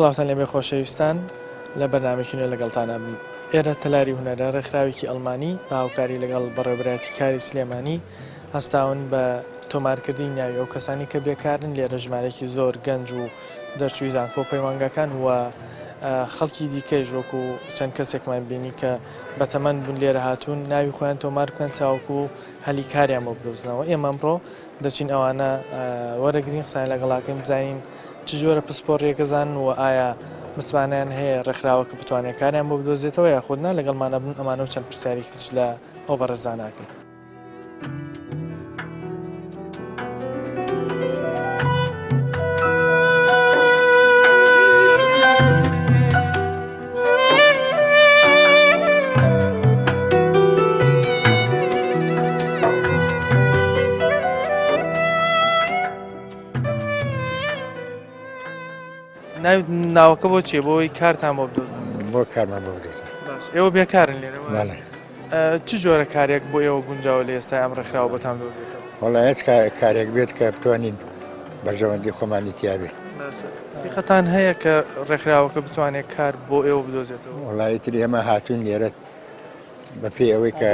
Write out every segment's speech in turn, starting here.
سڵاوتان لێبێ خۆشەویستان لە بەرنامەیەکی نوێ لەگەڵتان ئەبم. ئێرە تەلاری هونەرە ڕێکخراوێکی ئەڵمانی بە هاوکاری لەگەڵ بەڕێوەبەرایەتی کاری سلێمانی هەستاون بە تۆمارکردنی ناوی ئەو کەسانی کە بێکارن لێرە ژمارەیەکی زۆر گەنج و دەرچووی زانکۆ و پەیمانگاکان و خەڵکی دیکەیش وەکو چەند کەسێکمان بینی کە بەتەمەن بوون لێرە هاتوون ناوی خۆیان تۆمار بکەن تاوەکو هەلی کاریان بۆ بدۆزنەوە ئێمە ئەمڕۆ دەچین ئەوانە وەرەگرین قسەیان لەگەڵاکەین بزانین چ جۆرە پسپۆڕیەکە زانن و ئایا متمانەیان هەیە ڕێکخراوەکە بتوانێت کاریان بۆ بدۆزێتەوە یاخود نا لەگەڵمان ئەبن ئەمانە و چەند پرسیارێکی تریش لە ئەو بەڕێزانە ئەکەین. ناوی ناوەکە بۆ چیە بۆ ئەوەی کارتان بۆ بدۆزن بۆ کارمان بۆ بدۆزن باش ئێوە بێکارن لێرە بەڵێ چ جۆرە کارێک بۆ ئێوە گونجاوە لە ئێستا ئەم ڕێکخراوە بۆتان بدۆزێتەوە وەڵا هیچ کارێک بێت کە بتوانین بەرژەوەندی خۆمانی تیاابێ سیخەتان هەیە کە ڕێکخراوەکە بتوانێت کار بۆ ئێوە بدۆزێتەوە وەڵی تر ئێمە هاتوین لێرە بە پێی ئەوەی کە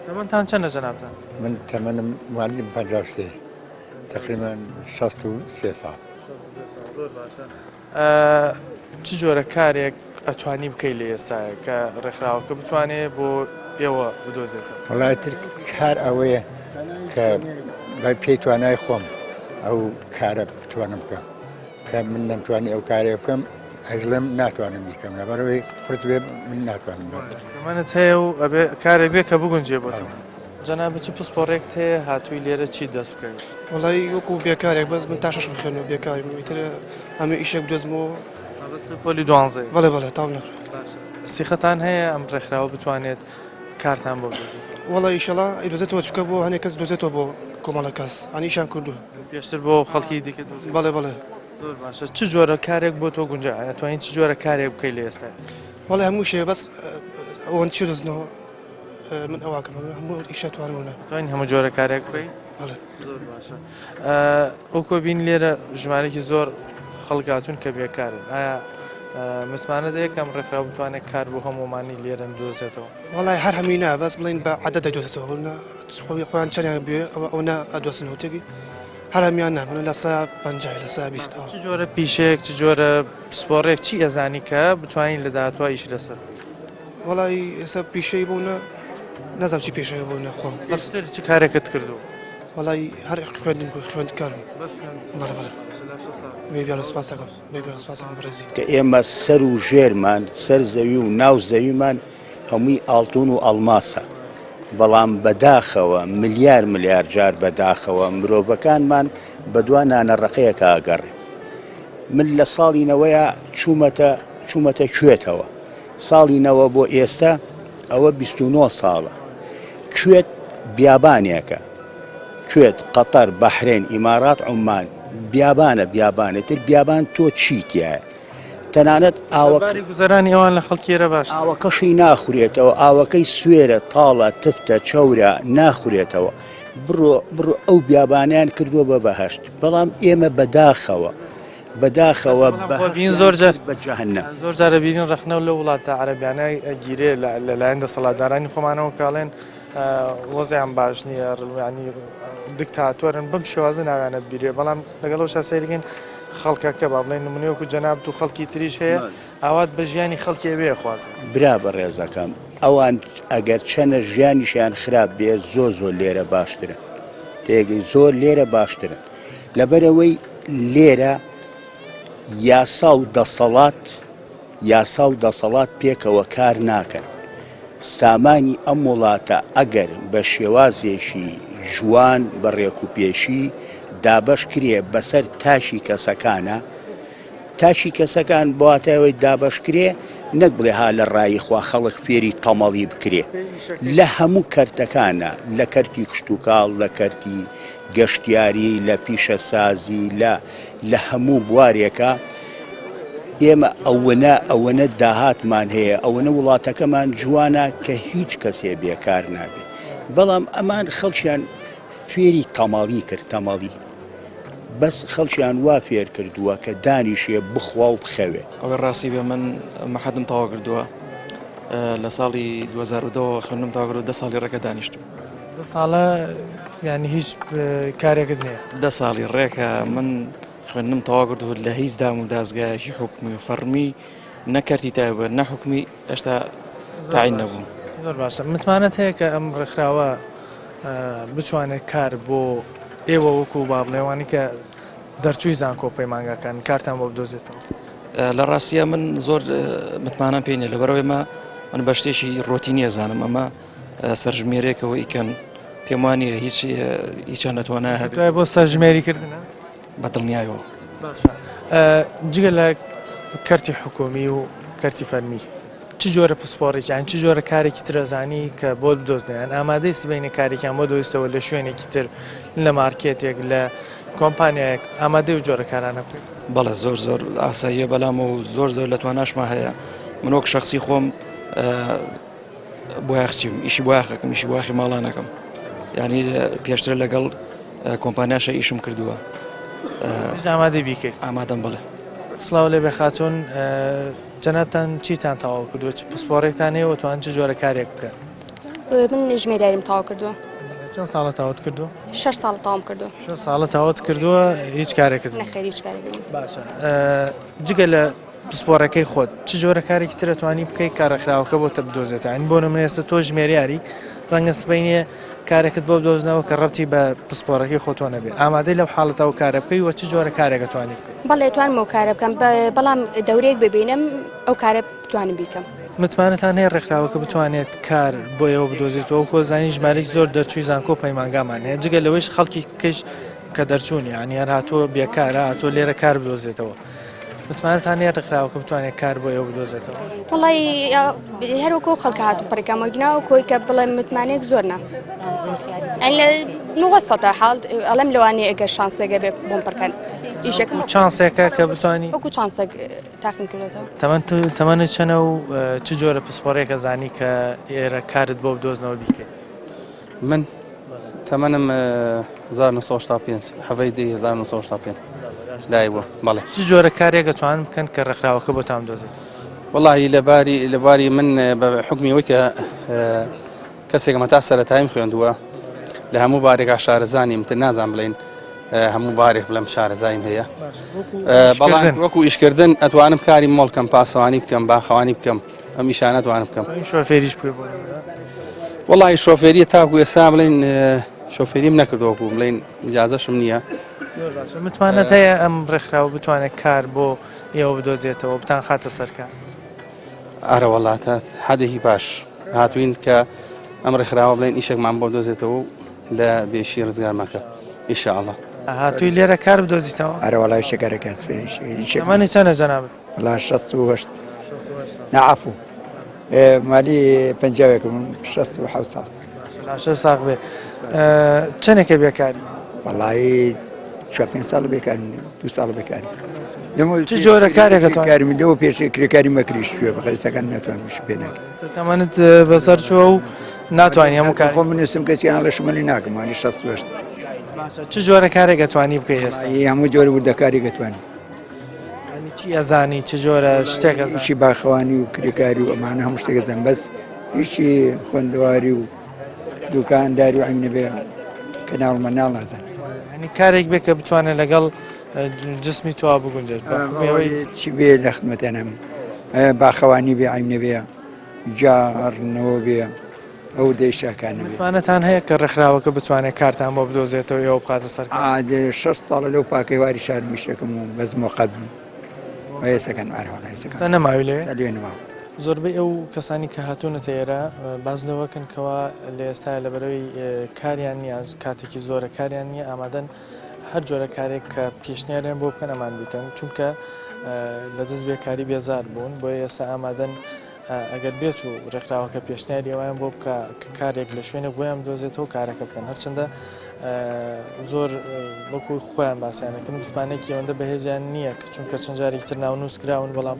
تەمەنتان چەندە جەنابتان؟ من تەمەنم والیدم 53 تقریبا 63 ساڵ. زۆر باشە چ جۆرە کارێک ئەتوانی بکەی لە ئێستاە کە ڕێکخراوەکە بتوانێت بۆ ئێوە بدۆزێتەوە؟ وڵای تر کار ئەوەیە کە بە پێی توانای خۆم ئەو کارە بتوانم بکەم کە من نەمتوانی ئەو کارەیە بکەم ئەژڵێم ناتوانم بیکەم لەبەرەوەی قورس بێ من ناتوانم تەمەنت هەیە و ئەبێ کارێک بێ کە بگونجێ بۆ تۆ جەنابت چ پسپۆڕێکت هەیە هاتووی لێرە چیت دەست بکەوێت؟ وەڵای وەکو بێکارێک بەس من تا شەشم خوێندووە بێکارم ئیتر ئەمە ئیشێک بدۆزمەوە مەبەستت پۆلی دوانزەیە؟ بەڵێ بەڵێ تەواو نەکردووە. باشە سیخەتان هەیە ئەم ڕێکخراوە بتوانێت کارتان بۆ بدۆزێتەوە؟ وەڵای ئیشەڵا ئەیدۆزێتەوە چونکە بۆ هەنێک کەس دۆزێتەوە بۆ کۆمەڵێک کەس یانی ئیشیان کردووە. پێشتر بۆ خەڵکی دیکە دۆزیوە؟ بەڵێ بەڵێ. زۆر باشە چ جۆرە کارێک بۆ تۆ گونجاوە ئەتوانی چ جۆرە کارێک بکەی لە ئێستا؟ وەڵای هەموو شێ بەس ئەوەن چی دۆزنەوە من ئەواکەم هەموو ئیشە توانم نا. توانین هەموو جۆرە کارێک بکەی؟ بەڵێ. زۆر باشە وەکۆ بین لێرە ژمارەێکی زۆر خەڵک هاتوون کە بێکارن ئایا متمانە دەیە کەم ڕێکخراو بتوانێت کار بۆ هەموومانی لێرەن بدۆزێتەوە؟ وەڵای هەر هەمووی نا بەس بڵێن بە عەدەد دەیدۆزێتەوە خۆی خۆیان چەندیان بوێ ئەوە ئەو نا ئەدۆزنەوە تێگەی هەر هەموویان نا بڵێن 50% 20% چ جۆرە پیشەیەک چ جۆرە پسپۆڕێک چی ئەزانی کە بتوانین لە داهاتوە ئیش لەسەر وەڵای ئێستا پیشەی بوو نە نازانم چی پیشەیە بوو نە خۆم بەس تر چ کارێکت کردو وەڵای هەر خوێندن خوێندکارم بەڵێ بەڵێ بێ بیانە سپاسەکەم بێ بیانە سپاسەکەم بەڕێزی کە ئێمە سەر و ژێرمان سەر زەوی و ناو زەویمان هەمووی ئاڵتون و ئەڵماسە بەڵام بەداخەوە ملیار ملیار جار بەداخەوە مرۆڤەکانمان بەدوا نانە ڕەقەیەکا ئەگەڕێ من لە ساڵی نەوەیە چوومەتە چوومەتە کوێتەوە ساڵی نەوە بۆ ئێستا ئەوە 29 ساڵە کوێت بیابانێکە کوێت قەتەر بەحرێن ئیمارات عومان بیابانە بیابانە تر بیابان تۆ چی تایە تەنانەت ئاوەکە باری گوزەرانی ئەوان لە خەڵکی ئێرە باشترە. ئاوەکەشی ناخورێتەوە ئاوەکەی سوێرە تاڵە تفتە چەورە ناخورێتەوە بڕۆ بڕۆ ئەو بیابانیان کردووە بە بەهەشت بەڵام ئێمە بەداخەوە بەداخەوە بین زۆر جار بە جەهەنەم زۆر جارە بینین ڕەخنە لە وڵاتە عەرەبیانە گیرێ لەلایەن دەسەڵاتدارانی خۆمانەوە کاڵێن. وەزیان باش نییە ینی دکتاتۆرن بەم شێوازە ناویانە بیرێ بەڵام لەگەڵەوە سەیرکەین خەڵکەکە با بڵێن نمونەیەکو جەنابت و خەڵکی تریش هەیە ئاوات بە ژیانی خەڵکی ئەوێ خوازن. برا بەڕێزەکەم ئەوان ئەگەر چەنە ژیانیشیان خراپ بێ زۆر زۆر لێرە باشترن تێگەی زۆر لێرە باشترن لەبەرئەوەی لێرە یاسا و دەسەڵات یاسا و دەسەڵات پێکەوە کار ناکەن سامانی ئەم وڵاتە ئەگەر بە شێوازێکی جوان بە ڕێکوپێکی دابەش کرێ بەسەر تاکی کەسەکانە تاکی کەسەکان بە واتای ئەوەی دابەش کرێ نەک بڵێ ها لە ڕایی خوا خەڵک فێری تەمەڵی بکرێ لە هەموو کەرتەکانە لە کەرتی کشتوکاڵ لە کەرتی گەشتیاری لە پیشەسازی لە لە هەموو بوارێکە ئێمە ئەوەنە ئەوەنە داهاتمان هەیە ئەوەنە وڵاتەکەمان جوانە کە هیچ کەسێ بێکار نابێت بەڵام ئەمان خەڵکیان فێری تەمەڵی کرد تەمەڵی بەس خەڵکیان وا فێر کردووە کە دانیشێ بخوا و بخەوێ. ئەوەی ڕاستی بێ من مەحەدم تەواو کردووە لە ساڵی 2010 ەوە خوێندنم تەواو کردووە دە ساڵی ڕێکە دانیشتوم. دە ساڵە یانی هیچ کارێکت نییە؟ دە ساڵی ڕێکە من خوێندنم تەواو کردووە لە هیچ دام و دازگایەکی حکومی و فەڕمی نە کەرتی تایبەت نە حکومی هێشتا تاعین نەبووم. زۆر باشە متمانەت هەیە کە ئەم ڕێکخراوە بتوانێت کار بۆ ئێوە وەکو با بڵێوانی کە دەرچووی زانکۆ پەیمانگاکان کارتان بۆ بدۆزێتەوە؟ لە ڕاستیە من زۆر متمانەم پێ نیە لەبەرەوەی مە من بە شتێکی ڕۆتینیە زانم ئەمە سەرژمێرێکەوە ئیکەن پێم وانە هیچ هیچیان نەتوانە هەبێت بۆ سەرژمێری کردنە بە دڵنیایەوە. باشە جگە لە کەرتی حکومی و کەرتی فەرمی چ جۆرە پسپۆڕێکی یان چ جۆرە کارێکی تر ئەزانی کە بۆت بدۆزنەوە یان ئامادەی سبەینێ کارێکیان بۆ دۆزیتەوە لە شوێنێکی تر لە مارکێتێک لە کۆمپانیایەک ئامادەی و جۆرە کارانە بکەیت؟ بەڵێ زۆر زۆر ئاساییە بەلام و زۆر زۆر لە تواناشما هەیە من وەک شخصی خۆم بۆیاخچیم ئیشی بۆیاخەکەم ئیشی بۆیاخی ماڵانەکەم یعنی پێشتر لەگەڵ کۆمپانیاشە ئیشم کردووە ئامادەی بیکەیت ئامادەم بڵێ سڵاو لێ بێ خاتون جەنابتان چیتان تەواو کردووە چ پسپۆڕێکتان هەیە و توان چ جۆرە کارێک بکەن من ژمێریاریم تەواو کردووە چەند ساڵە تەواوت کردووە شش ساڵ تەواوم کردووە شش ساڵە تەواوت کردووە هیچ کارێکت نەخێر هیچ کارێک باشە جگە لە پسپۆڕەکەی خۆت چ جۆرە کارێکی تر ئەتوانی بکەیت کە ڕێکخراوەکە بۆتە بدۆزێتەوە یانی بۆ نمونە ئێستا تۆ ژمێریاری ڕەنگە سبەینێ کارێکت بۆ بدۆزنەوە کە ڕەبتی بە پسپۆڕەکەی خۆتەوە نەبێت ئامادەی لەو حاڵەتە ئەو کارە بکەی و چ جۆرە کارێک ئەتوانی بکەیت؟ بەڵێ توانم ئەو کارە بکەم بەڵام دەورەیەک ببینم ئەو کارە بتوانم بیکەم. متمانەتان هەیە ڕێکخراوەکە بتوانێت کار بۆ ئێوە بدۆزێتەوە وەکو ئەزانین ژمارەیەکی زۆر دەرچووی زانکۆ و پەیمانگامان هەیە جگە لەوەیش خەڵکی کەش کە دەرچوون یانی هەر هاتووە بێکارە هاتووە لێرە کار بدۆزێتەوە متمانەتان هەیە ڕێکخراوەکە بتوانێت کار بۆ ئێوە بدۆزێتەوە؟ وەڵی هەر وەکو خەڵکە هاتوو پڕیکەم وەگینا کۆی کە بڵێم متمانەیەک زۆر نا وەسەتە حاڵ ئەڵێم لەوانەیە ئەگەر شانسێکە بێ بۆم پڕکەن ئیشەکە چانسێکە کە بتوانی وەکو چانسێک تاقیم کردێتەوە تەمەن تەمەنت چەنە و چ جۆرە پسپۆڕێکە زانی کە ئێرە کارت بۆ بدۆزنەوە بیکەیت؟ من تەمەنم 1965 حەڤەی دەی 1965 دای بووە بەڵێ چ جۆرە کارێک ئەتوانن بکەن کە ڕێکخراوەکە بۆتان بدۆزێت؟ وەڵاهی لەباری لەباری من بە حوکمی ئەوەی کە کەسێکم هەتا سەرەتاییم خوێندووە لە هەموو بارێکا شارەزانیم تر نازان بڵین هەموو بارێک بڵێم شارەزاییم هەیە بەڵام وەکو ئیشکردن ئەتوانم کاری مۆڵکەم پاسەوانی بکەم باخەوانی بکەم ئەم ئیشانە توانم بکەم. شۆفێریش بکەی بۆ نمونە؟ وەڵی شۆفێریە تاکو ئێستا بڵین شۆفێریم نەکردووەکو بڵین ئیجازەشم نییە. زۆر باشە متمانەت هەیە ئەم ڕێکخراوە بتوانێت کار بۆ ئێوە بدۆزێتەوە بتان خاتە سەرکار؟ ئارە وەڵا تا حدێکی باش هاتوین کە ئەم ڕێکخراوە بڵێن ئیشێکمان بۆ دۆزێتەوە و لە بێشی ڕزگارمان کە ئیشاءاللە. هاتووی لێرە کار بدۆزیتەوە؟ ئەرە وەڵا ئیشێک ئەرە کاس تەمەنی چەنە جەنابت؟ وەڵا 68 نا عەفو مالی پەنجاوێکم 67 ساڵ. لاشە ساغ بێ چەنێکە بێکاری؟ وەڵایی چوار پێنج ساڵ بێکارم دو ساڵ بێکارم. چ جۆرە کارێکە کارم لەوە پێش کرێکاری مەکریش شوێ بەخەریسەکان ناتوانم شت پێ ناکەم. تەمەنت بەسەر چووە و ناتوانانی هەموو کار خۆم بنووسم کەسیان لە شمەلی ناکەم مالی 68 باشە چ جۆرە کارێک ئەتوانی بکەی ئێستا؟ هەموو جۆرە وردەکارێک ئەتوانی. یانی چی ئەزانی چ جۆرە شتێک ئەزانی؟ ئیشی باخەوانی و کرێکاری و ئەمانە هەموو شتێک ئەزانم بەس ئیشی خوێندەواری و. دوکانداری و عەیب نەبێ کەناڵ مەناڵ نازانم. یانی کارێک بێ کە بتوانێت لەگەڵ جسمی تۆ بگونجێت بە حوکمی ئەوەی چی بێ لە خدمەتێنم باخەوانی بێ عەیب نەبێ جاڕنەوە بێ ئەو دەیشەکانە بێ. متمانەتان هەیە کە ڕێکخراوەکە بتوانێت کارتان بۆ بدۆزێتەوە ئێوە بخاتە سەر کار؟ ئادێ شەش ساڵە لەو پاکەی واری شارم ئیشەکەم و بەس مۆقەت بووم. ئێستا نەماوی لەوێ؟ زۆربەی ئەو کەسانی کە هاتوونەتە ئێرە باس لەوەکەن کەوا لە ئێستا لەبەرەوەی کاریان نییە کاتێکی زۆرە کاریان نییە ئامادەن هەر جۆرە کارێک کە پێشنیاریان بۆ بکەن ئەمان بیکەن چونکە لە دەست بێکاری بێزار بوون بۆیە ئێستا ئامادەن ئەگەر بێت و ڕێکخراوەکە پێشنیاری ئەویان بۆ بکە کە کارێک لە شوێنێک بۆیان بدۆزێتەوە کارەکە بکەن هەرچەندە زۆر وەکو خۆیان باسییانەکەن متمانەیەکی ئەوەندە بەهێزیان نییە کە چونکە چەند جارێکی تر ناونووس کراون بەڵام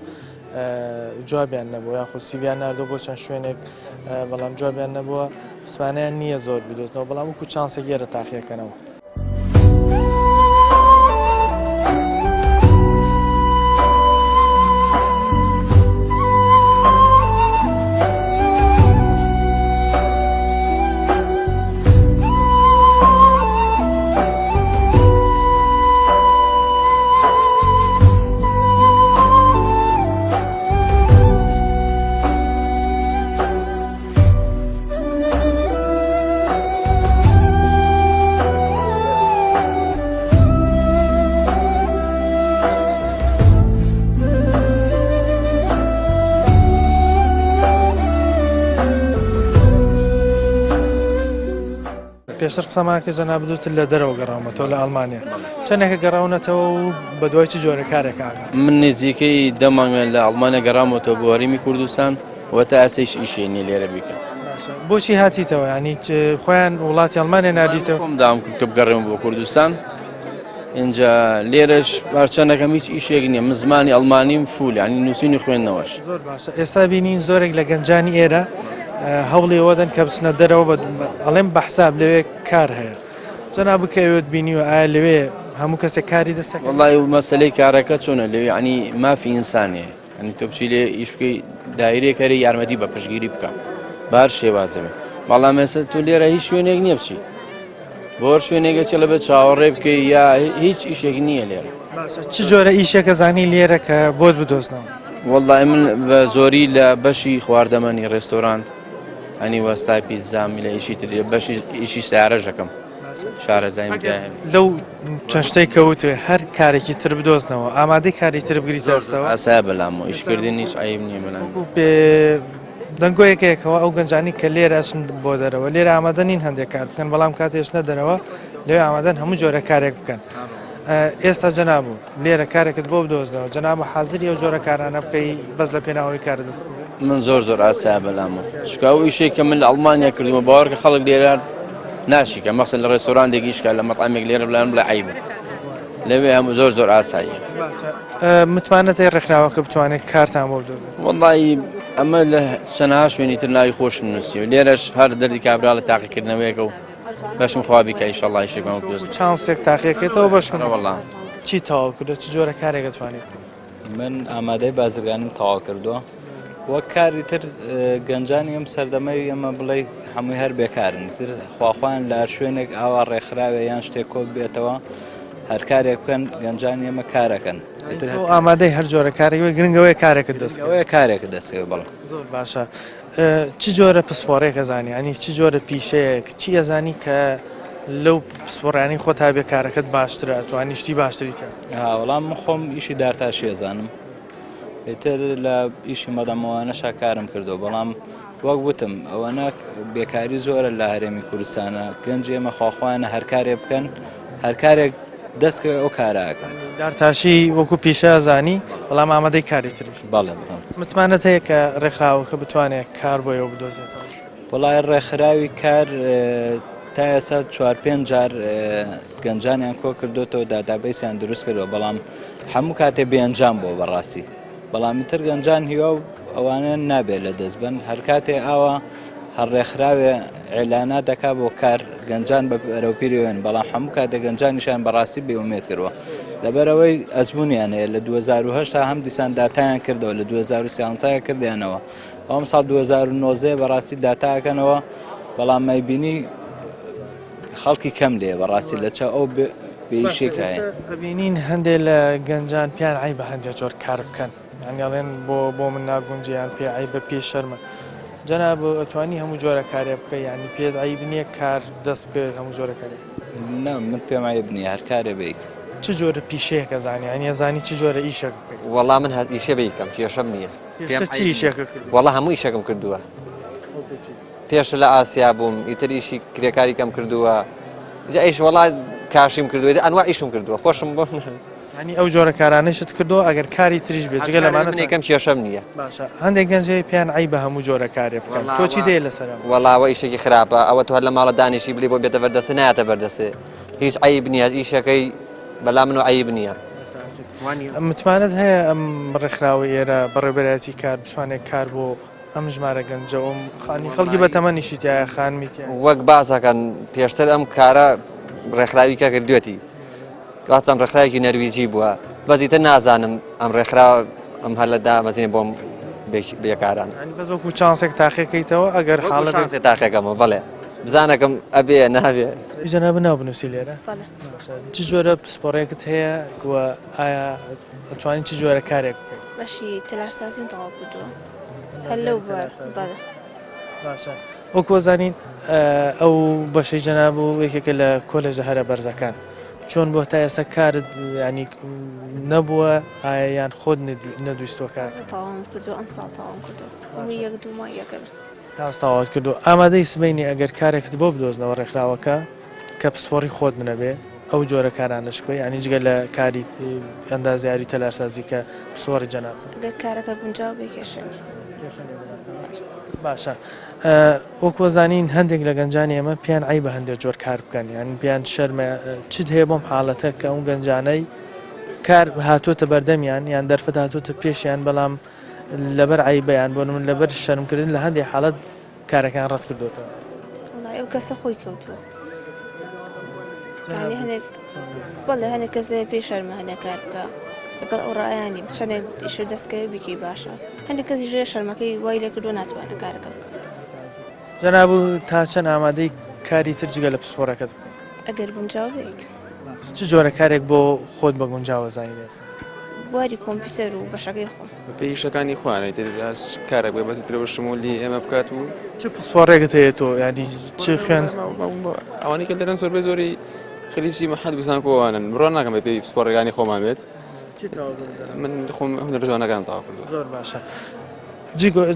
جوابیان نەبوو یاخود سیڤیان ناردۆ بۆ چەند شوێنێک بەڵام جوابیان نەبووە متمانەیان نییە زۆر بدۆزنەوە بەڵام وەکو چانسێک ئێرە تاقیەکەنەوە. پێشتر قسەمان کرد جەنابت وتت لە دەرەوە گەڕاومەتەوە لە ئەڵمانیا چەندێکە گەڕاونەتەوە و بە دوای چ جۆرە کارێک ئاگا من نزیکەی دە مانگە لە ئەڵمانیا گەڕامەتەوە بۆ هەرێمی کوردستان و تا ئێستەیش ئیشێ نیە لێرە بیکەم. باشە بۆچی هاتیتەوە یانی خۆیان وڵاتی ئەڵمانیا ناردیتەوە؟ خۆم داوام کرد کە بگەڕێمەوە بۆ کوردستان ئینجا لێرەش هەرچەندەکەم هیچ ئیشێک نییە من زمانی ئەڵمانیم فول یانی نووسین و خوێندنەوەش. زۆر باشە ئێستا بینین زۆرێک لە گەنجانی ئێرە هەوڵی ئەوە دەن کە بچنە دەرەوە ئەڵێم بە حساب لەوێ کار هەیە جەنابت کە ئەوێت بینیوە ئایا لەوێ هەموو کەسێک کاری دەستەکەوێت؟ وەڵای مەسەلەی کارەکە چۆنە لەوێ یانی مافی ئینسان هەیە یانی تۆ بچی لێ ئیش بکەی دایرەیەک هەرێ یارمەتی بە پشتگیری بکە بە هەر شێوازە بێ بەڵام ئێستا تۆ لێرە هیچ شوێنێک نییە بچیت بۆ هەر شوێنێکە چێ لەبێت چاوەڕێ بکەی یا هیچ ئیشێک نییە لێرە باشە چ جۆرە ئیشێکە زانی لێرە کە بۆت بدۆزنەوە؟ وەڵای من بە زۆری لە بەشی خواردەمەنی ڕێستۆرانت ئەنی وەستای پیتزامی لە ئیشی تر بەشی ئیشی سیارەش دەکەم شارەزایم تیایە. لەو چەند شتەی کە وتت هەر کارێکی تر بدۆزنەوە ئامادەی کاری تر بگریتە دەستەوە؟ ئاسایە بەلامەوە ئیشکردن هیچ عەیب نییە بەلام. وەکو پێ دەنگۆیەک هەیە کەوا ئەو گەنجانەی کە لێرە ئەچن بۆ دەرەوە لێرە ئامادە نین هەندێک کار بکەن بەڵام کاتێ ئەچنە دەرەوە لەوێ ئامادەن هەموو جۆرە کارێک بکەن ئێستا جەنابو لێرە کارێکت بۆ بدۆزنەوە جەنابو حازری ئەو جۆرە کارانە بکەی بەس لە پێناوەی کارت دەست بکەوێت؟ من زۆر زۆر ئاسایە بەلامەوە چونکە ئەو ئیشەی کە من لە ئەڵمانیا کردومە باوەڕکە خەڵک لێرە ناشیکە مەخسەن لە ڕێستۆرانتێک ئیش کا لە مەتعەمێک لێرە بلان بڵێ عەیبە لەوێ هەموو زۆر زۆر ئاساییە. متمانەت هەیە ڕێکخراوەکە بتوانێت کارتان بۆ بدۆزێت؟ وەڵڵاهی ئەمە لە چەنەها شوێنی تر ناوی خۆشم نووسیوە لێرەش هەر دەردی کابرا لە تاقیکردنەوەیەکە و بەشم خوا بیکا ئیشەڵڵا ئیشێکمان بۆ بدۆزێت. چانسێک تاقیەکەیتەوە بەشم. ئەرەوەڵڵا. چی تەواو کردووە چ جۆرە کارێک ئەتوانی بکەی؟ من ئامادەی بازرگانیم تەواو کردووە وەک کاری تر گەنجانی ئەم سەردەمەی ئێمە بڵێ هەمووی هەر بێکارن تر خواخوان لە هەر شوێنێک ئاوا ڕێکخراوێ یان شتێک کۆ بێتەوە هەر کارێک بکەن گەنجانی ئێمە کارەکەن ئامادەی هەر جۆرە کارێک گرنگەوەی کارێکت دەستەوەی کارێک دەستەوە بەڵێ زۆر باشە چ جۆرە پسپۆڕێک ئەزانی ینی چ جۆرە پیشەیەک چی ئەزانی کە لەو پسپۆڕیانی خۆت هەبێ کارەکەت باشترە ئەتوانی شتی باشتری تیا وەڵام من خۆم ئیشی دارتاشی ئەزانم ئیتر لە ئیشی مەدەمەوانەشا کارم کردو بەڵام وەک وتم ئەوەنە بێکاری زۆرە لە هەرێمی کوردستانە گەنج ئێمە خواخوایانە هەر کارێ بکەن هەر کارێک دەستکەوێ ئەو کارە ئەکەن. دارتاشی وەکو پیشە ئەزانی بەڵام ئامادەی کاری تریش. بەڵێ بەڵێ. متمانەت هەیە کە ڕێکخراوەکە بتوانێت کار بۆ ئێوە بدۆزێتەوە؟ وەڵای ڕێکخراوی کار تا ئێستا چوار پێنج جار گەنجانیان کۆ کردوتەوە داتابەیسیان دروست کردووە بەڵام هەموو کاتێ بێ ئەنجام بووە بەڕاستی بەڵام تر گەنجان هیوا و ئەوانە نابێت لە دەست بن هەر کاتێ ئاوا هەر ڕێکخراوێ ئیعلانات دەکا بۆ کار گەنجان بە بەرەوپیری وێن بەڵام هەموو کاتێ گەنجانیشیان بەڕاستی بێ ئومێد کردووە لەبەرئەوەی ئەزمونیان هەیە لە 2008 هەم دیسان داتایان کردەوە لە 2013 کردیانەوە ئەم ساڵ 2019 بەڕاستی داتاکەنەوە. بەڵام مەیبینی خەڵکی کەم لێ بەڕاستی لە چاو ئەو بێئیشێک هەیە. ئەبینین هەندێ لە گەنجان پێیان عەیبە هەندێ جۆر کار بکەن یانی ئەڵێن بۆ بۆ من ناگونجێ یان پێ عەیبە پێی شەرمە جەناب ئەتوانی هەموو جۆرە کارێ بکەی یانی پێت عەیب نییە کار دەست بکەوێت هەموو جۆرە کارێ؟ نا من پێم عەیب نییە هەر کارێ بەیکەم. چ جۆرە پیشەیەک ئەزانی یانی ئەزانی چ جۆرە ئیشێک بکەی؟ وەڵا من هەر ئیشێ بەیکەم کێشەم نییە. پێشتر چ ئیشێکت کردووە؟ وەڵا هەموو ئیشێکم کردووە. وەکو چی؟ پێشتر لە ئاسیا بووم ئیتر ئیشی کرێکاری کەم کردووە جا ئیش وەڵا کاشیم کردووە ئیتر ئەنوا ئیشم کردووە خۆشم بۆ یانی ئەو جۆرە کارانەیشت کردووە ئەگەر کاری تریش بێت جگە لەمانە من یەکەم کێشەم نییە. باشە هەندێک گەنج هەیە پێیان عەیبە هەموو جۆرە کارێ بکەن تۆ چی دێ لەسەر ئەمە؟ وەڵا ئەوە ئیشێکی خراپە ئەوە تۆ هەر لە ماڵە دانیشی بلی بۆ بێتە بەردەستێ نایەتە بەردەستێ هیچ عەیب نییە ئیشەکەی بەلا منەوە عەیب نییە. متمانەت هەیە ئەم ڕێکخراوەی ئێرە بەڕێوەبەرایەتی کار بتوانێت کار بۆ ئەم ژمارە گەنجە و خانی خەڵکی بە تەمەنیشی تایە خانمی تایە. وەک باسەکەن پێشتر ئەم کارە ڕێکخراوی کە کردوێتی واتم ڕێکخراوێکی نەرویجی بووە بەس ئیتر نازانم ئەم ڕێکخراوە ئەم هەلە دامەزرێنێ بۆم بێکاران. یانی بەس وەکو چانسێک تاقیکەیتەوە ئەگەر حاڵەتێک. وەکو چانسێ تاقیەکەمەوە بەڵێ بزانەکەم ئەبێ نابێ. جەنابت ناو بنووسی لێرە؟ بەڵێ. چ جۆرە پسپۆڕێکت هەیە و ئایا ئەتوانی چ جۆرە کارێک بکەیت؟ بەشی تەلارسازیم تەواو کردووە هەر لەو بوار بەڵێ. باشە وەکو ئەزانین ئەو بەشەی جەناب و یەکێکە لە کۆلێژە هەرە بەرزەکان چۆن بۆ تا ئێستا کارت ینی نەبووە ئایا یان خۆت نەدویستوە کار؟ تازە تەواوم کردووە ئەمساڵ تەواوم کردووە هەموو یەک دوو مانگێکە بێ. تازە تەواوت کردووە ئامادەی سبەینێ ئەگەر کارێکت بۆ بدۆزنەوە ڕێکخراوەکە کە پسپۆڕی خۆت نەبێ ئەو جۆرە کارانەش بکەی یانی جگە لە کاری ئەندازیاری و تەلارسازی کە پسپۆڕی جەنابتە. ئەگەر کارەکە گونجاو بێ کێشە نیە. کێشە نیە بەلاتەوە باشە وەکو ئەزانین هەندێک لە گەنجانی ئێمە پێیان عەیبە هەندێک جۆر کار بکەن یان پێیان شەرمە چت هەیە بۆم حاڵەتە کە ئەو گەنجانەی کار هاتووەتە بەردەمیان یان دەرفەت هاتووەتە پێشیان بەڵام لەبەر عەیبەیان بۆ نمونە لەبەر شەرمکردن لە هەندێک حاڵەت کارەکان ڕەت کردوتەوە. وەڵای ئەو کەسە خۆی کەوتووە یانی هەنێک بەڵێ هەنێک کەس هەیە پێی شەرمە هەنێک کار بکە لەگەڵ ئەو ڕایانی چەندێک ئیشت دەستکەوێ بیکەی باشە هەندێک کەسیش هەیە شەرمەکەی وای لێ کردووە ناتوانێت کارەکە بکە. جەناب تا چەند ئامادەی کاری تر جگە لە پسپۆڕەکەت بکەیت؟ ئەگەر گونجاو بێ ئەیکەم. چ جۆرە کارێک بۆ خۆت بە گونجاو ئەزانی لە ئێستا؟ بواری کۆمپیوتەر و بەشەکەی خۆم. بە پێی ئیشەکانی خۆیان ئیتر هەر کارێک بێ بەس ئیتر ئەوە شمولی ئێمە بکات و. چ پسپۆڕێکت هەیە تۆ یانی چ خوێند؟ ئەوانەی کە لێرەن زۆربەی زۆری خەریکی مەحەد و زانکۆ ئەوانەن بڕوا ناکەم بە پێی پسپۆڕەکانی خۆمان بێت. چی تەواو کردووە؟ من خۆم هونەرە جوانەکانم تەواو کردووە. زۆر باشە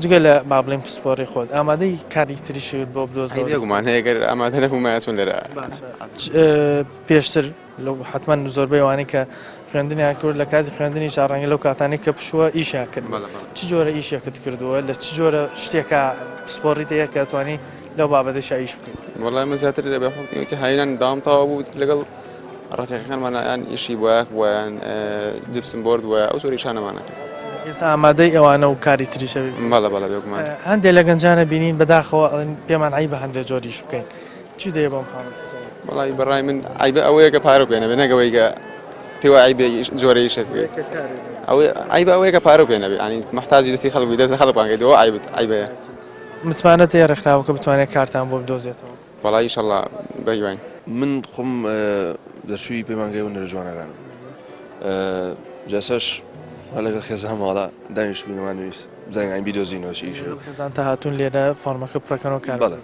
جگە لە با بڵێین پسپۆڕی خۆت ئامادەی کاری تریشت بۆ بدۆزنەوە؟ بێگومان هەیە گەر ئامادە نەبوومایە چۆن لێرە باشە پێشتر لەو حتمما زۆربەی وانەی کە خوێندنیان کرد لە کاتی خوێندنیشا ڕەنگە لەو کاتانەی کە پشووە ئیشیان کرد چ جۆرە ئیشێکت کردووە لە چ جۆرە شتێکە پسپۆڕیت هەیە کە توانی لەو بابەتەشا ئیش بکەیت؟ وەڵای من زیاتر بە حوکمی کە هاوینان دەوام تەواو بوو لەگەڵ ڕەفیقەکانمان یان ئیشی بۆیاخ بووە یان جپسم بۆرد بووە ئەو جۆرە ئیشانەمان ئەکرد. ئێستا ئامادەی ئەوانە و کاری تریش ئەبی؟ بەڵێ بەڵێ بێگومان. هەندێک لە گەنجانە بینین بەداخەوە ئەڵێن پێمان عەیبە هەندێک جۆر ئیش بکەین چی دەیە بەم حاڵەتە جەناب؟ وەڵای بەڕای من عەیبە ئەوەیە کە پارە پێ نەبێ نەک ئەوەی کە پێی وایە عەیبە جۆرە ئیشێک بکەیت. ئەوەی عەیبە ئەوەیە کە پارە پێ نەبێ یانی موحتاجی دەستی خەڵک بی دەست لە خەڵک بانگەیت ئەوە عەیبت عەیبەیە. متمانەت هەیە ڕێکخراوەکە بتوانێت کارتان بۆ بدۆزێتەوە؟ وەڵا ئیشەڵا بەهیواین. من خۆم دەرچووی پەیمانگای هونەرە جوانەکانم جا ئێستاش هەر لەگەڵ خێزانم وەڵا دانیشتبووین ئەمانەویست بزانین ئاین بیدۆزینەوە چی ئیشێ. لەگەڵ خێزانتا هاتوون لێرە فۆڕمەکە پڕەکەنەوە کار بەڵێ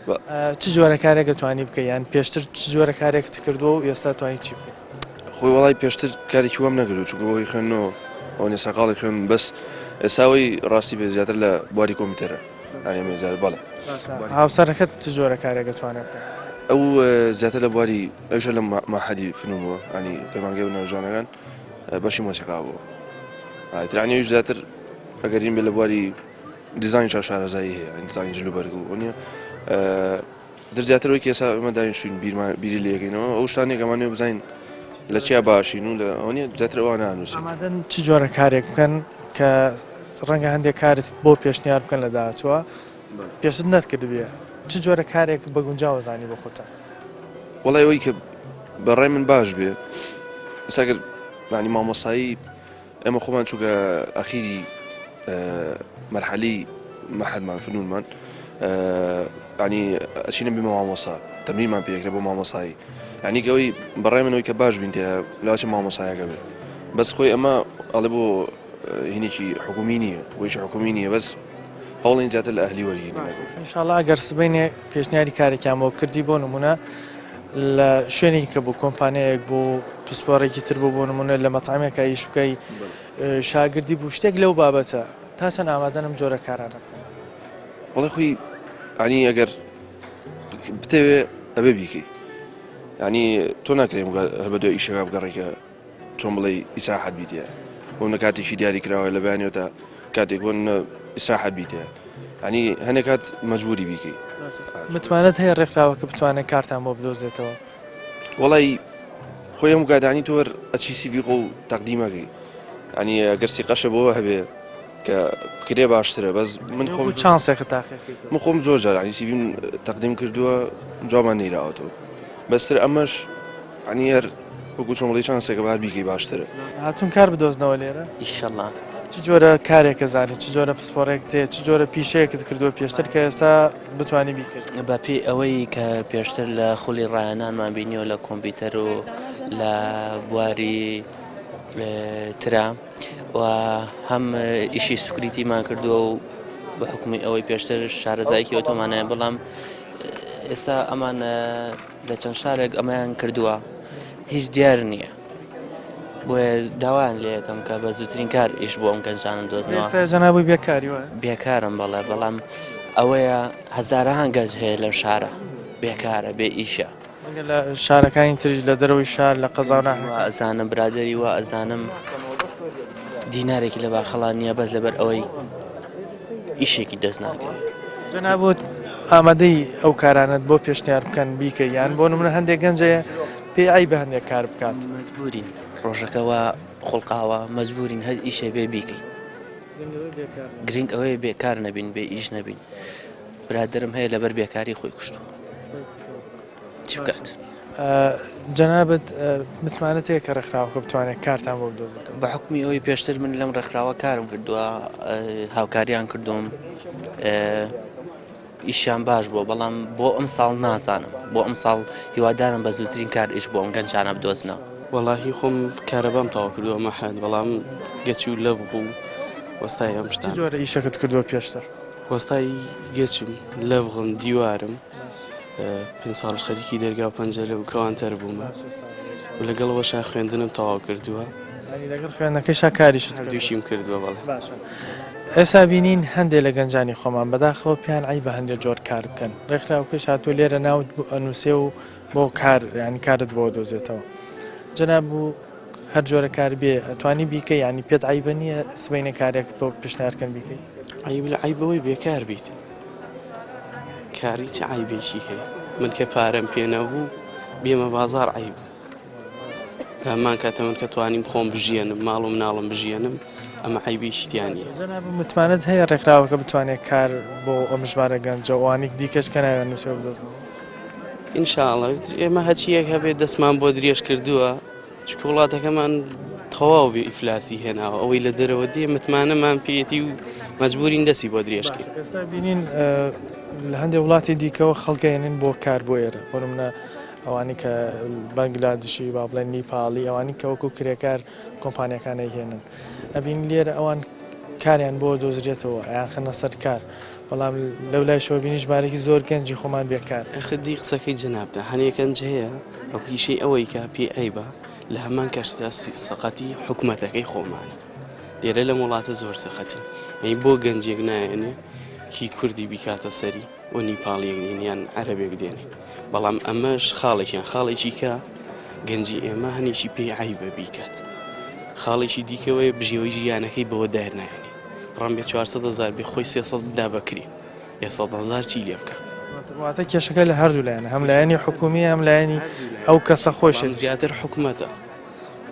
بە. چ جۆرە کارێک ئەتوانی بکەی یان پێشتر چ جۆرە کارێکت کردووە و ئێستا توانی چی بکەی؟ خۆی وەڵای پێشتر کارێکی وام نەکردووە چونکە بەهۆی خوێندنەوە ئەوەنە سەرقاڵی خوێندن بەس ئێستا ئەوەی ڕاستی بێ زیاتر لە بواری کۆمپیوتەرە. هاوسەرەکەت چ جۆرە کارێک ئەتوانێت بکات؟ ئەو زیاتر لە بواری ئەویش لە مەعهەدی فنون بووە ینی پەیمانگای هونەرە جوانەکان بەشی مۆسیقا بووە ئیتر ینی ئەویش زیاتر ئەگەرین بێ لە بواری دیزاین شارەزایی هەیە دیزاین جل و بەرگ و نییە در زیاتر ئەوەی کە ئێستا ئێمە دانیشتوین بیرمان بیری لێکەینەوە ئەو شتانەیە کە ئەمانەوێ بزانین لە چیا باشین و لە ئەوە نییە زیاتر ئەوانە ئەنووسین. ئامادەن چ جۆرە کارێک بکەن کە ڕەنگە هەندێک کارت بۆ پێشنیار بکەن لە داهاتووە پێشتر نەتکردبێ چ جۆرە کارێک بە گونجاو ئەزانی بۆ خۆتان؟ وەڵای ئەوەی کە بە ڕای من باش بێ ئێستا گەر یانی مامۆستایی ئێمە خۆمان چونکە ئەخیری مەرحەلەی مەحەدمان فنونمان. ینی ئەچینە بمە مامۆسا تەمرینمان پێکرێ بۆ مامۆسایی ینی گەوەی بەڕای منەوەی کە باش بین تێ لاچ مامۆسایەکە بێت بەس خۆی ئەمە ئەڵێ بۆ هینێکی حکومی نییە بۆیش حکومی نییە بەس هەوڵین زیاتر لە ئەهلی وەرگین ئینشاڵا ئەگەر سبەینێ پێشنیاری کارێکیان بۆ کردی بۆ نمونە لە شوێنێکی کە بوو کۆمپانیایەک بوو پسپۆڕێکی تر بوو بۆ نمونە لە مەتعەمێکە ئیش بکەی شاگردی بوو شتێک لەو بابەتە تا چەند ئامادەن ئەم جۆرە کارانە بکەن؟ وەڵی خۆی ینی ئەگەر بتەوێ ئەبێ بیکەی ینی تۆ ناکرێ هەر بە دوای ئیشەکە بگەڕێی کە چۆن بڵێی ئیسراحەت بیتێ بۆ نە کاتێکی دیاری کراوە لە بەیانیەوە تا کاتێک بۆ نە ئیسراحەت بیتێ ینی هەنێک کات مەجبوری بیکەی. متمانەت هەیە ڕێکخراوەکە بتوانێت کارتان بۆ بدۆزێتەوە؟ وەڵی خۆی هەموو کاتانی تۆر ئەچی سیڤی خۆ و تەقدیمەکەی ینی ئەگەر سیقەشە بۆ هەبێ کە بکرێ باشترە بەس من خۆم چانسێکە تاقیەکەیتەوە من خۆم زۆر جار ینی سیڤیم تەقدیم کردووە جوابمان نەیراوەتەوە بەستر ئەمەش ینی هەر وەکو چۆن بڵێی چانسێکە بە هەر بیکەی باشترە. هاتوون کار بدۆزنەوە لێرە؟ ئیشەڵا. چ جۆرە کارێکە زانی؟ چ جۆرە پسپۆڕێک تێ؟ چ جۆرە پیشەیەکت کردووە پێشتر کە ئێستا بتوانی بیکەیت؟ بە پێی ئەوەی کە پێشتر لە خولی ڕاهێنانمان بینیوە لە کۆمپیوتەر و لە بواری ترا و هەم ئیشی سکریتیمان کردووە و بە حکومی ئەوەی پێشتر شارەزایەکی ئەوتۆمان هەیە بەڵام ئێستا ئەمان لە چەند شارێک ئەمەیان کردووە هیچ دیار نییە بۆیە داوایان لێ یەکەم کە بە زووترین کار ئیش بۆ ئەم گەنجانە دۆزنەوە ئێستا جەنابی بێکاری وایە؟ بێکارم بەڵێ بەڵام ئەوەیە هەزارەهان گەنج هەیە لەم شارە بێکارە بێ ئیشە ڕەنگە لە شارەکانی تریش لە دەرەوەی شار لە قەزا و ناحیەکان. وا ئەزانم برادەری وا ئەزانم دینارێکی لە باخەڵان نییە بەس لەبەر ئەوەی ئیشێکی دەست ناکەوێت. جەنابت ئامادەی ئەو کارانەت بۆ پێشنیار بکەن بیکەی یان بۆ نمونە هەندێک گەنج هەیە پێی عەیبە هەندێک کار بکات. مەجبورین ڕۆژەکە وا خوڵقاوە مەجبورین هەر ئیشێ بێ بیکەین گرنگ ئەوەیە بێکار نەبین بێ ئیش نەبین برادەرم هەیە لەبەر بێکاری خۆی کوشتووە چی بکات. جەنابت متمانەت هەیە کە ڕێکخراوەکە بتوانێت کارتان بۆ بدۆزێتەوە؟ بە حوکمی ئەوەی پێشتر من لەم ڕێکخراوە کارم کردووە هاوکاریان کردووم ئیشیان باش بووە بەڵام بۆ ئەم ساڵ نازانم بۆ ئەم ساڵ هیوادارم بە زووترین کار ئیش بۆ ئەم گەنجانە بدۆزنەوە. وەڵاهی خۆم کارەبام تەواو کردووە مەحەد بەڵام گەچ و لەبغ و وەستای ئەم چ شتانە. جۆرە ئیشەکت کردووە پێشتر؟ وەستای گەچم لەبغم دیوارم پێنج ساڵش خەریکی دەرگا و پەنجەرە و کەوانتەر بوومە و لەگەڵ ئەوەشا خوێندنم تەواو کردووە. یانی لەگەڵ خوێندنەکەیشا کاریشت کردووە؟ هەردووکیم کردووە بەڵێ. باشە ئێستا بینین هەندێ لە گەنجانی خۆمان بەداخەوە پێیان عەیبە هەندێ جۆر کار بکەن ڕێکخراوکەش هاتووە لێرە ناوت ئەنووسێ و بۆ کار یانی کارت بۆ دۆزێتەوە جەناب و هەر جۆرە کار بێ ئەتوانی بیکەی یانی پێت عەیبە نییە سبەینێ کارێک بۆ پێشنیار کەن بیکەی؟ عەیب لە عەیبەوەی بێکار بیت. کاری چ عەیبێکی هەیە من کە پارەم پێ نەبوو بێمە بازار عەیب هەمان کاتە من کە توانیم خۆم بژیێنم ماڵ و مناڵم بژیێنم ئەمە عەیبێکی تیا نییە. جەناب متمانەت هەیە ڕێکخراوەکە بتوانێت کار بۆ ئەم ژمارە گەنجە و ئەوانەی دیکەش کە ناویان نووسیوە بدۆزنەوە؟ إن شاء الله ئێمە هەچیەک هەبێت دەستمان بۆ درێژ کردووە چونکە وڵاتەکەمان تەواو بێ ئیفلاسی هێناوە ئەوەی لە دەرەوە دێ متمانەمان پێیەتی و مەجبورین دەستی بۆ درێژکەین. ئێستا بینین لە هەندێک وڵاتی دیکەوە خەڵک ئەهێنن بۆ کار بۆ ئێرە بۆ نمونە ئەوانی کە بەنگلادشی با بڵێن نیپاڵی ئەوانی کە وەکو کرێکار کۆمپانیەکان ئەیهێنن ئەبین لێرە ئەوان کاریان بۆ دۆزرێتەوە ئەیان خەنە سەر کار بەڵام لەو لایشەوە بینی ژمارێکی زۆر گەنجی خۆمان بێکار. خدی قسەکەی جەنابتە هەنێ گەنج هەیە ئەو کیشەی ئەوەی کە پێی عەیبە لە هەمان کەشدا سەقەتی حکومەتەکەی خۆمانە لێرە لەم وڵاتە زۆر سەقەتین یعنی بۆ گەنجێک نایەنێ کی کوردی بیکاتە سەری و نیپاڵیەک دێن یان عەرەبێک دێنێ بەڵام ئەمەش خاڵێکیان خاڵێکی کە گەنجی ئێمە هەنێکی پێی عەیبە بیکات خاڵێکی دیکەوەیە بژێوی ژیانەکەی بەوە دارنایەنێ ڕەنبێ 400 هەزار بێ خۆی 300 بدا بەکری ئێ 100 هەزار چی لێ بکا؟ واتە کێشەکە لە هەردوو لایەنە هەم لایەنی حکومی هەم لایەنی ئەو کەسە خۆشی. بەڵام زیاتر حکومەتە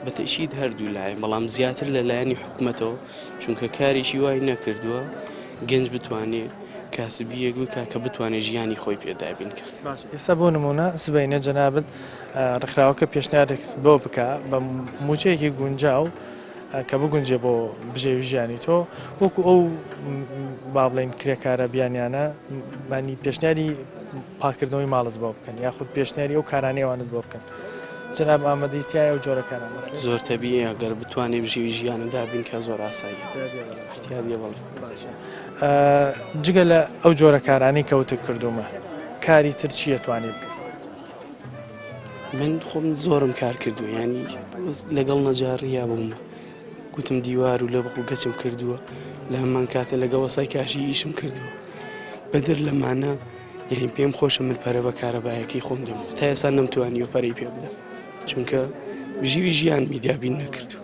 بە تەئکید هەردوو لایەن بەڵام زیاتر لە لایەنی حکومەتەوە چونکە کارێکی وای نەکردووە گەنج بتوانێ کاسبیەک بکا کە بتوانێ ژیانی خۆی پێ دابین کات. باشە ئێستا بۆ نموونە سبەینێ جەنابت ڕێکخراوەکە پێشنیارێکت بۆ بکا بە مووچەیەکی گونجاو. کە بگونجێ بۆ بژێوی ژیانی تۆ وەکو ئەو با بڵێین کرێکارە بیانیانە مانی پێشنیاری پاکردنەوەی ماڵت بۆ بکەن یاخود پێشنیاری ئەو کارانەی ئەوانت بۆ بکەن جەناب ئامادەی تایە ئەو جۆرە کارانە بکەیت؟ زۆر تەبیعیە گەر بتوانێ بژێوی ژیانت دابین کە زۆر ئاساییە احتیادیە بەڵێ. باشە جگە لە ئەو جۆرە کارانەی کە وتت کردوومە کاری تر چی ئەتوانی بکەیت؟ من خۆم زۆرم کار کردووە ینی لەگەڵ نەجاڕیا بوومە گوتم دیوار و لەبق و گەچم کردووە لە هەمان کاتە لەگە وەسای کاشی ئیشم کردووە بەدەر لەمانە یعنی پێم خۆشە من پەرە بە کارەبایەکەی خۆم دەم تا ئێستا نەمتوانیوە پەرەی پێ بدەم چونکە بژیوی ژیان میدیابین نەکردو.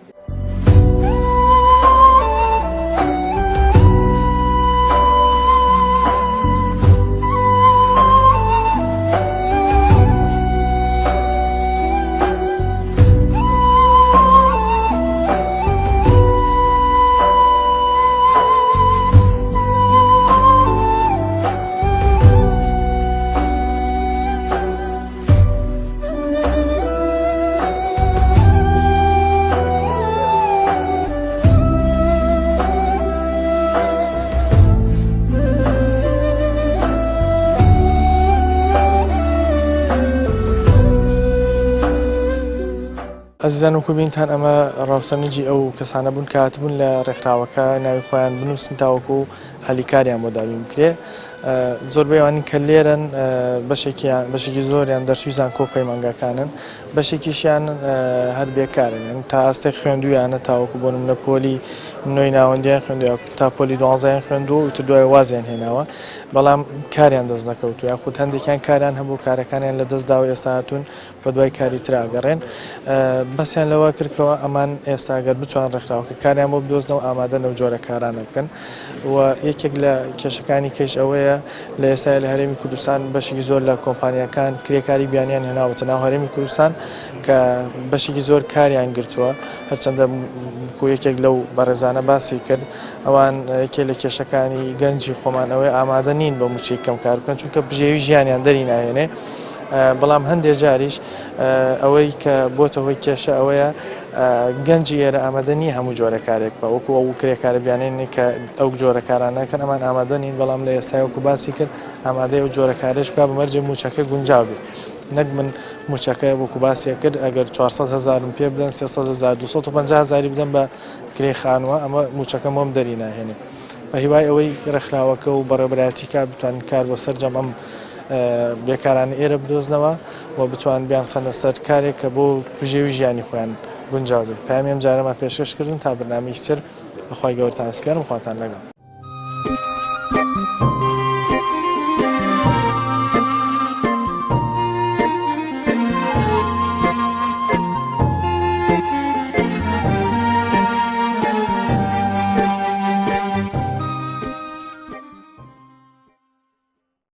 ئەزیزان وەکو بینتان ئەمە ڕاوسەنجی ئەو کەسانە بوون کە هاتبوون لە ڕێکخراوەکە ناوی خۆیان بنووسن تاوەکو هەلی کاریان بۆ دابین بکرێ زۆربەی ئەوانەی کە لێرەن بەشێکیان بەشێکی زۆریان دەرچووی زانکۆ و پەیمانگاکانن بەشێکیشیان هەر بێکارن یان تا ئاستێک خوێندویانە تاوەکو بۆ نمونە پۆلی نۆی ناوەندیان خوێندوە تا پۆلی دوانزەیان خوێندووە و دوای وازیان هێناوە بەڵام کاریان دەست نەکەوتووە یاخود هەندێکیان کاریان هەبوو کارەکانیان لە دەست داوە ئێستا هاتوون بەدوای کاری ترا ئەگەڕێن. باسیان لەوە کرد کەوا ئەمان ئێستا گەر بتوان ڕێکخراوەکە کاریان بۆ بدۆزنەوە ئامادەن ئەو جۆرە کارانە بکەن و یەکێک لە کێشەکانی کەش ئەوەیە لە ئێستای لە هەرێمی کوردستان بەشێکی زۆر لە کۆمپانیاکان کرێکاری بیانیان هێناوەتە ناو هەرێمی کوردستان کە بەشێکی زۆر کاریان گرتووە هەرچەندە کو یەکێک لەو بەڕێزانە باسی کرد ئەوان یەکێ لە کێشەکانی گەنجی خۆمان ئەوەیە ئامادە نین بە مووچەی کەم کار بکەن چونکە بژێوی ژیانیان دەری ناهێنێ بەڵام هەندێ جاریش ئەوەی کە بۆتە هۆی کێشە ئەوەیە گەنجی ئێرە ئامادە نییە هەموو جۆرە کارێک بە وەکو ئەو کرێکارە بیانێنی کە ئەو جۆرە کارانەکەن ئەمان ئامادە نین بەڵام لە ئێستا وەکو باسی کرد ئامادەی ئەو جۆرە کارێش بکە بە مەرجێ مووچەکە گونجاو بێ نەک من مووچەکە وەکو باسی کرد ئەگەر 400 هەزارم پێ بدەن 300 هەزار 250 هەزاری بدەن بە کرێ خانووە ئەمە مووچەکەم بۆم دەری ناهێنێ بە هیوای ئەوەی ڕێکخراوەکە و بەڕێوەبەرایەتی کار بتوانن کار بۆ سەرجەم ئەم بێکارانە ئێرە بدۆزنەوە و بتوان بیانخەنە سەر کارێک کە بۆ بژێوی ژیانی خۆیان گونجاو بێت. پەیامی ئەم جارەمان پێشکەش کردن تا بەرنامەیەکی تر بە خوای گەورەتان ئەسپێرم خواتان لەگەڵ.